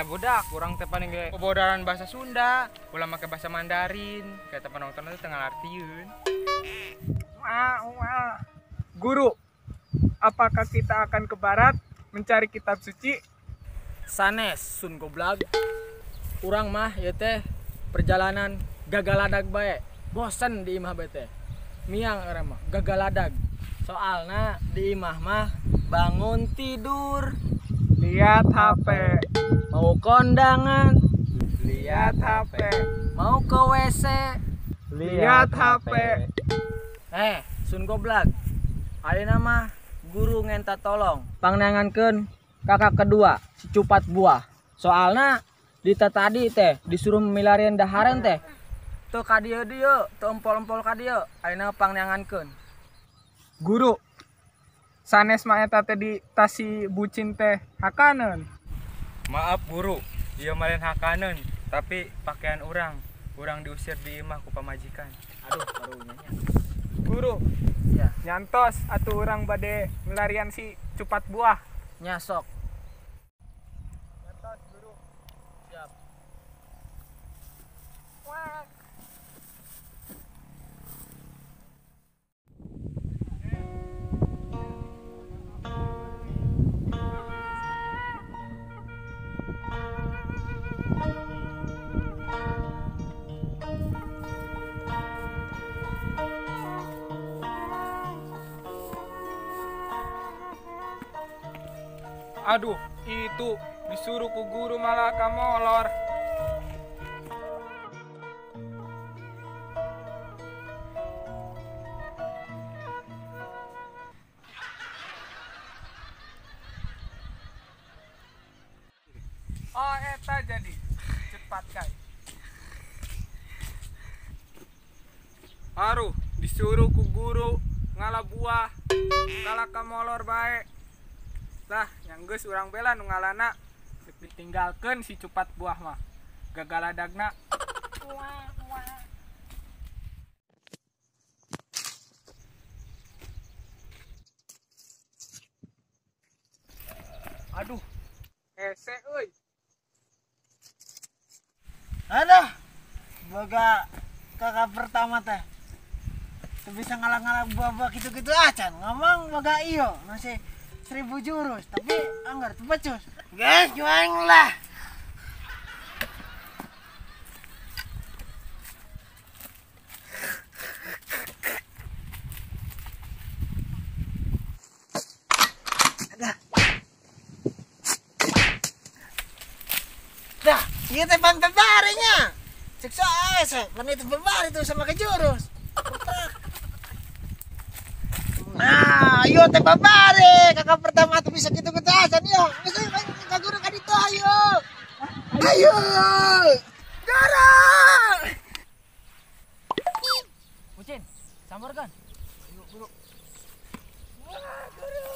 Budak, kurang teh paling ge bobodaran bahasa Sunda, ulah make bahasa Mandarin, kata penonton teh teu ngalartieun. Guru, apakah kita akan ke barat mencari kitab suci? Sanes sun goblag. Urang mah ieu teh perjalanan gagaladag bae. Bosen di imah bae teh. Miang urang mah gagaladag. Soalna di imah mah bangun tidur, lihat HP, mau kondangan, lihat HP, mau ke WC, lihat HP. Sun goblag. Ayeuna mah guru ngenta tolong pangneangankeun kakak kedua si Cupat Buah. Soalna dita tadi teh disuruh milarian dahareun teh. Teu ka dieu dieu, teu empol-empol ka dieu. Ayeuna pangneangankeun. Guru, sanes mah eta teh di tas si bucin teh hakaneun. Maaf guru, ieu mah lain hakaneun, tapi pakaian urang. Urang diusir di imah ku pamajikan. Aduh, karunya nya. Guru, ya. Nyantos atuh urang bade milarian si Cupat Buah. Nya sok. Nyantos guru. Siap. Wah. Aduh, itu disuruh ku guru malah kamolor. Oh, eta jadi cepat kai. Aduh, disuruh ku guru ngala buah, kalah kamolor bae. Lah, yang geus urang bela nu ngalana ditinggalkeun si Cupat Buah mah. Gagaladagna. Aduh, hese euy. Aduh, boga kakak pertama teh. Teu bisa ngalah-ngalah buah-buah gitu-gitu acan. Ngomong boga iyo masih 1000 jurus, tapi anggar tuh becus. Guys, juang lah. Dah. Dah, ieu teh pan bebarinya. Siksa aya, pan itu bebari tuh sama ke jurus. Nah, ayo teh babare, kakak pertama tuh bisa gitu-gitu aja nih, yo. Bisa ka guru ka ditu ayo. Ayo. Guru. Bucin, sambarkan. Ayo, guru. Wah, guru.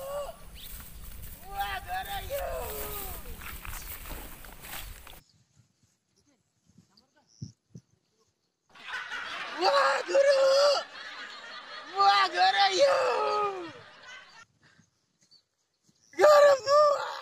Wah, guru ayo. Wah, guru. Wah, guru ayo. Guru buah.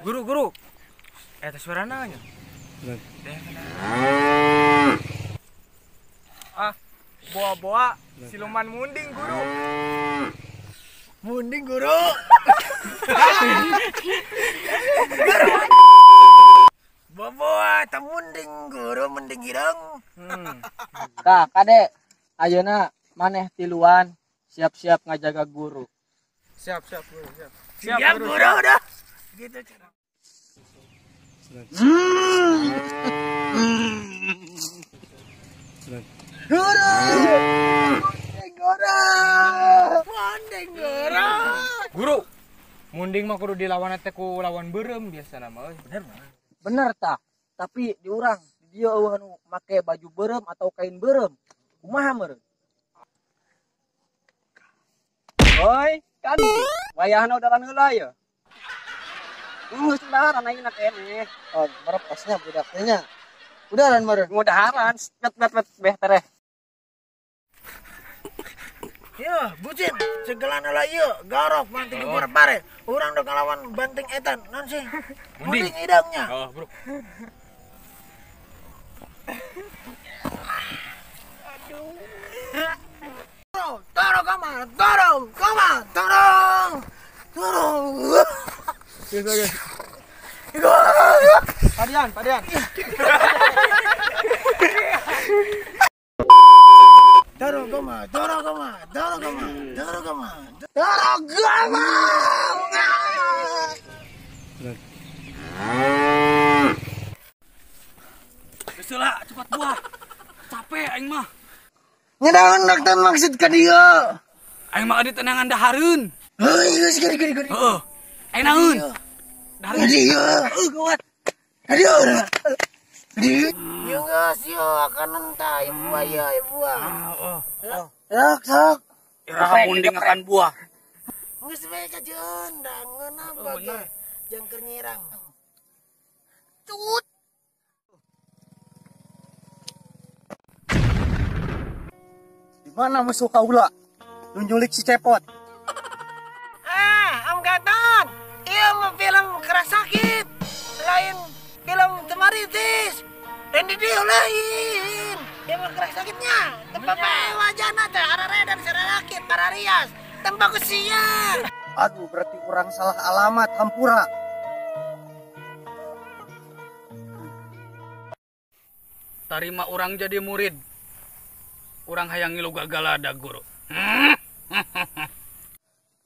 Guru, guru. Eta suarana nya. Ah, boa-boa siluman munding guru. Munding guru. Guru. Boa-boa ta munding guru mending hidung. Tah, kade ayeuna maneh tiluan siap-siap ngajaga guru. Siap, siap guru, siap. Siap, guru udah. Gitu cara. Guru. Munding guru. Munding guru. Guru. Munding mah kudu dilawan teh ku lawan beureum biasana mah euy. Bener mah. Bener tah. Tapi di urang di dieu eueuh anu make baju beureum atau kain beureum. Kumaha meureun? Oi, kan wayahna udaran heula ya. Geus udaran ayeuna keneh. Oh, merepasnya budak teh nya. Udaran meureun. Ngudaharan, bet bet bet beh tereh. Yo, bucin, segelana lah ieu, garok manting oh. Pare. Urang dok ngelawan banting etan, non sih. Munding idangnya. Oh, bro. Aduh. Toro kama, toro kama, toro. Toro. Oke. Padian, padian. Toro kama, toro kama, toro kama, toro kama, toro kama. Geus lah, cepat buah. Capek aing mah. Ngedaun dokter maksud ka dieu. Aing mah adi tenangan dahareun. Heuh, geus gede gede gede. Heeh. Aing naeun. Dahareun. Dieu, heuh gawat. Dieu. Dieu. Ieu geus ieu akan entah ieu buah ieu ieu buah. Heeh. Sok sok. Iraha munding akan buah. Geus we kajeun da ngeunah bage. Jang keur nyirang. Cut. Di mana musuh kaula? Nu nyulik si Cepot. Ah, Om Gatot. Ieu mah film keras sakit. Lain film temaritis. Dan di dieu lain. Ieu mah keras sakitnya. Tempat bae wajahna teh arare dan saralakit pararias. Tempat kusia. Aduh, berarti urang salah alamat hampura. Tarima urang jadi murid. Urang hayang ngilu gagalada guru.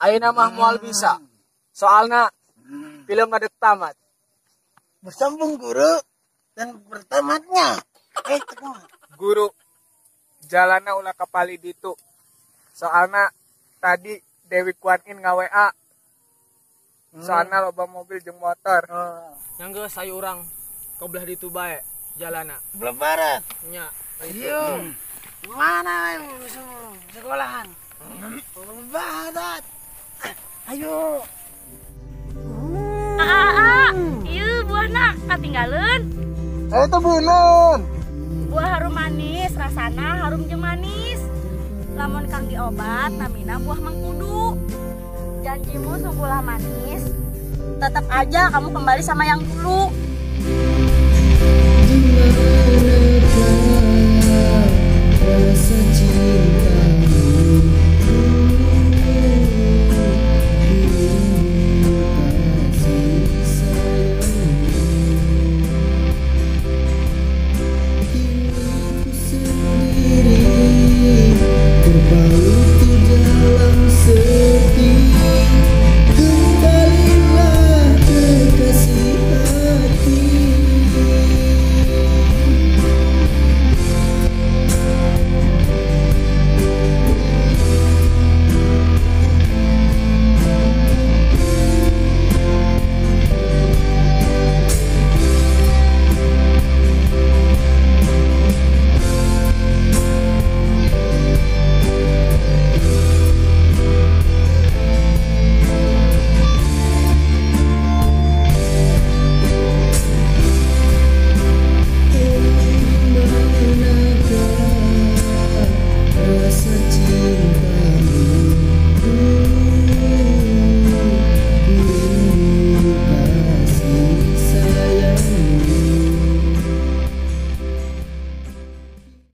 Ayeuna mah moal bisa. Soalna film dek tamat. Bersambung guru dan bertamatnya. Guru, jalana ulah kapali ditu. Soalna tadi Dewi Kuan Yin nga-WA. Soalna loba mobil jeung motor. Yang geus sayu urang ka belah ditu bae jalana. Belah barat. Nya. Iya. Mana sekolahan? Barat. Ayo. Ieu buahna katinggaleun. Eta bunan. Buah harum manis, rasana harum jeung manis. Lamun kangge obat namina buah mengkudu. Janjimu sungguhlah manis. Tetap aja kamu kembali sama yang dulu. Di mana